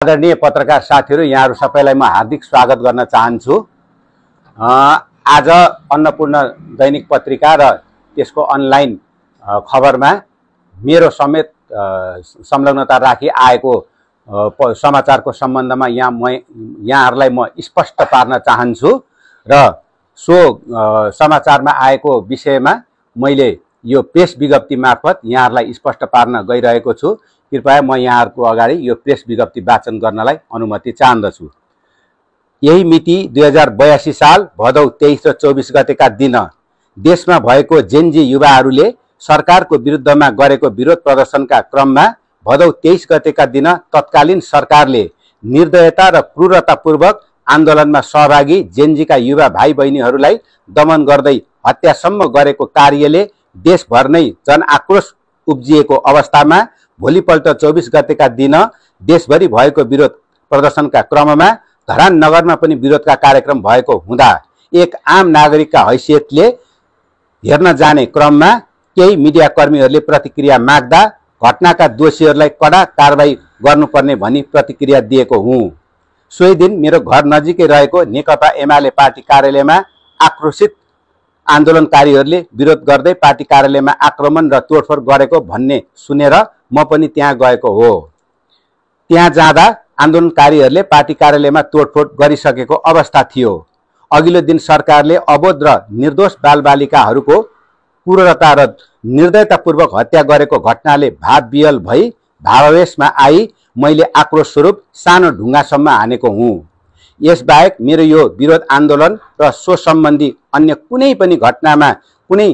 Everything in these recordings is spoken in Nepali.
आदरणीय पत्रकार साथीहरु, यहाँहरु सबैलाई म हार्दिक स्वागत गर्न चाहन्छु। आज अन्नपूर्ण दैनिक पत्रिका र त्यसको अनलाइन खबरमा मेरो समेत संलग्नता राखी आएको समाचारको सम्बन्धमा यहाँहरुलाई म स्पष्ट पार्न चाहन्छु र सो समाचारमा आएको विषयमा मैले यो प्रेस विज्ञप्ति मार्फत यहाँहरुलाई स्पष्ट पार्न गइरहेको छु। कृपया म यहाँहरुको अगाडि यो प्रेस विज्ञप्ति वाचन गर्नलाई अनुमति चाहन्छु। यही मिति 2082 साल भदौ 23 र 24 गतेका दिन देशमा भएको जेनजी युवाहरूले सरकारको विरुद्धमा गरेको विरोध प्रदर्शनका क्रममा भदौ 23 गतेका दिन तत्कालीन सरकारले निर्दयता र क्रूरतापूर्वक आन्दोलनमा सहभागी जेनजीका युवा भाइ बहिनीहरूलाई दमन गर्दै हत्यासम्म गरेको कार्यले देशभर नै जनआक्रोश उब्जिएको अवस्थामा भोलिपल्ट 24 गतेका दिन देशभरि भएको विरोध प्रदर्शनका क्रममा धरान नगरमा पनि विरोधका कार्यक्रम भएको हुँदा एक आम नागरिकका हैसियतले हेर्न जाने क्रममा केही मिडियाकर्मीहरूले प्रतिक्रिया माग्दा घटनाका दोषीहरूलाई कडा कारबाही गर्नुपर्ने भनी प्रतिक्रिया दिएको हुँ। सोही दिन मेरो घर नजिकै रहेको नेकपा एमाले पार्टी कार्यालयमा आक्रोशित आन्दोलनकारीहरूले विरोध गर्दै पार्टी कार्यालयमा आक्रमण र तोडफोड गरेको भन्ने सुनेर म पनि त्यहाँ गएको हो। त्यहाँ जाँदा आन्दोलनकारीहरूले पार्टी कार्यालयमा तोडफोड गरिसकेको अवस्था थियो। अघिल्लो दिन सरकारले अबोध र निर्दोष बालबालिकाहरूको क्रूरता र निर्दयतापूर्वक हत्या गरेको घटनाले भावविह्वल भई भावावेशमा आई मैले आक्रोश स्वरूप सानो ढुङ्गासम्म हानेको हुँ। यसबाहेक मेरो यो विरोध आन्दोलन र सो सम्बन्धी अन्य कुनै पनि घटनामा कुनै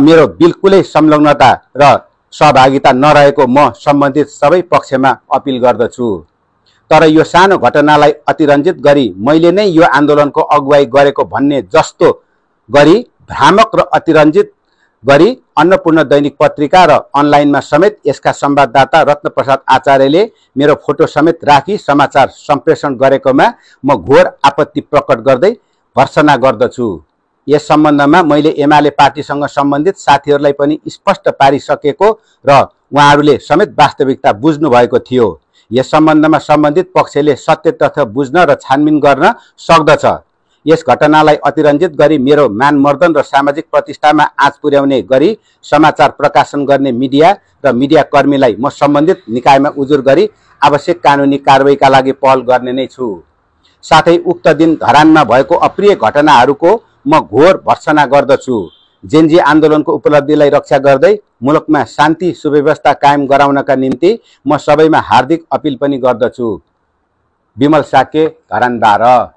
मेरो बिल्कुलै संलग्नता र सहभागिता नरहेको म सम्बन्धित सबै पक्षमा अपिल गर्दछु। तर यो सानो घटनालाई अतिरञ्जित गरी मैले नै यो आन्दोलनको अगुवाई गरेको भन्ने जस्तो गरी भ्रामक र अतिरञ्जित गरी अन्नपूर्ण दैनिक पत्रिका र अनलाइनमा समेत यसका संवाददाता रत्नप्रसाद आचार्यले मेरो फोटो समेत राखी समाचार सम्प्रेषण गरेकोमा म घोर आपत्ति प्रकट गर्दै भर्त्सना गर्दछु। यस सम्बन्धमा मैले एमाले पार्टीसँग सम्बन्धित साथीहरूलाई पनि स्पष्ट पारिसकेको र उहाँहरूले समेत वास्तविकता बुझ्नु भएको थियो। यस सम्बन्धमा सम्बन्धित पक्षले सत्य तथ्य बुझ्न र छानबिन गर्न सक्दछ। यस घटनालाई अतिरञ्जित गरी मेरो मानमर्दन र सामाजिक प्रतिष्ठामा आँच पुर्याउने गरी समाचार प्रकाशन गर्ने मिडिया र मिडियाकर्मीलाई म सम्बन्धित निकायमा उजुर गरी आवश्यक कानुनी कारबाहीका लागि पहल गर्ने नै छु। साथै उक्त दिन धरानमा भएको अप्रिय घटनाहरूको म घोर भर्त्सना गर्दछु। जेनजी आन्दोलनको उपलब्धिलाई रक्षा गर्दै मुलुकमा शान्ति सुव्यवस्था कायम गराउनका निम्ति म सबैमा हार्दिक अपिल पनि गर्दछु। विमल साके, धरान 12।